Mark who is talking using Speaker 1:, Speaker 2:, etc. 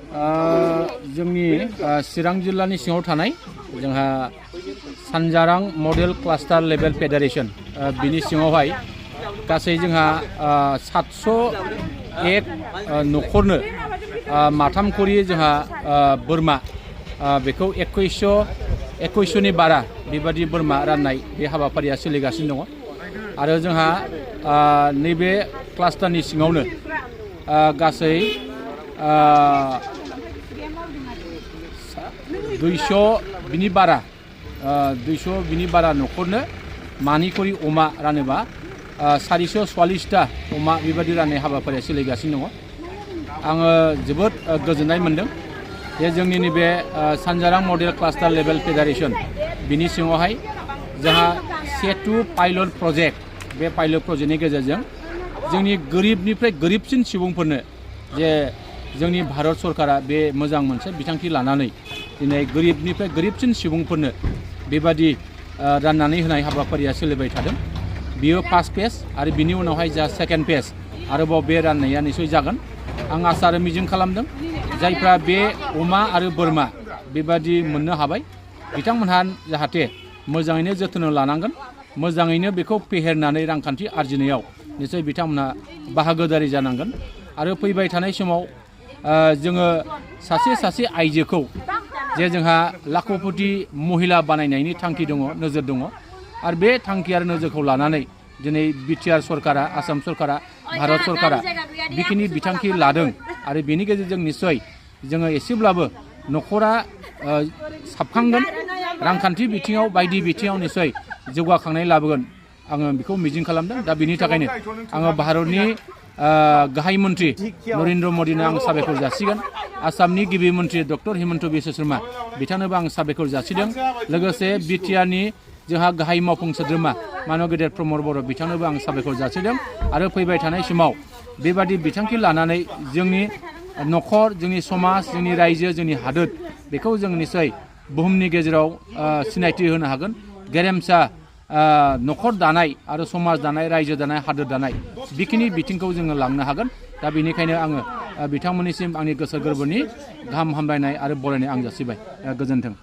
Speaker 1: जोंनि चिरां जिल्लानि सिङाव थानाय जोंहा सानजारां मडेल क्लास्टार लेभेल फेडारेशन बिनि सिङावहाय गासै जोंहा 701 न'खरनो माथाम खरि जोंहा बोरमा बेखौ 2100नि बारा बेबादि बोरमा राननाय बे हाबाफारिया सोलिगासिनो दङ आरो जोंहा नैबे क्लास्टारनि सिङावनो गासै 200 बिनि बारा न'खरनो मानि खरि अमा रानोबा 444टा अमा बेबादि राननाय हाबाफारिया सोलिगासिनो दङ। आङो जोबोद गोजोननाय मोनदों जे जोंनि नैबे सानजारां मडेल क्लास्टार लेभेल फेडारेशन बिनि सिङावहाय जोंहा सेटु पाइलट प्रजेक्ट बे पाइलट प्रजेक्टनि गेजेरजों जोंनि गोरिबनिफ्राय गोरिबसिन सुबुंफोरनो जे जोंनि भारत सरकारा बे मोजां मोनसे बिथांखि लानानै दिनै गोरिबनिफ्राय गोरिबसिन सुबुंफोरनो बेबादि राननानै होनाय हाबाफारिया सोलिबाय थादों। बियो फार्स्ट फेज आरो बिनि उनावहाय जा सेकेन्ड फेज आरोबाव बे राननाया निसय जागोन। आं आसा आरो मिजिं खालामदों जायफ्रा बे अमा आरो बोरमा बेबादि मोननो हाबाय बिथांमोनहा जाहाथे मोजाङैनो जोथोन लानांगोन, मोजाङैनो बेखौ फेहेरनानै रांखान्थि आरजिनायाव निसय बिथांमोनहा बाहागोदारि जानांगोन। आरो फैबाय थानाय समाव जोङो सासे आइजोखौ जे जोंहा लाखपति महिला बानायनायनि थांखि दङ, नोजोर दङ आरो बे थांखि आरो नोजोरखौ लानानै दिनै बिटिआर सरकारा, आसाम सरकारा, भारत सरकारा बेखिनि बिथांखि लादों आरो बेनि गेजेरजों निस्सय जोङो एसेब्लाबो न'खरा साबखांगोन, रांखान्थि बिथिङाव बायदि बिथिङाव निस्सय जौगाखांनाय लाबोगोन आङो बेखौ मिजिं खालामदों। दा बेनि थाखायनो आङो भारतनि गाहाय मन्त्रि नरेन्द्र मदिनो आं साबायखर जासिगोन। आसामनि गिबि मन्त्रि डक्टर हिमन्त बिश्व शर्मा बिथांनोबो आं साबायखर जासिदों। लोगोसे बिटिआरनि जोंहा गाहाय मावफुं सोद्रोमा मानव गेदेर प्रमद बर' बिथांनोबो आं साबायखर जासिदों। आरो फैबाय थानाय समाव बेबादि बिथांखि लानानै जोंनि न'खर, जोंनि समाज, जोंनि रायजो, जोंनि हादोर बेखौ जों निस्सय बुहुमनि गेजेराव सिनायथि होनो हागोन। गेरेमसा न'खर दानाय आरो समाज दानाय, रायजो दानाय, हादोर दानाय बेखिनि बिथिंखौ जोङो लांनो हागोन। दा बेनिखायनो आङो बिथांमोननिसिम आंनि गोसो गोरबोनि गाहाम हामलायनाय आरो बरायनाय आं जासिबाय। गोजोन्थों।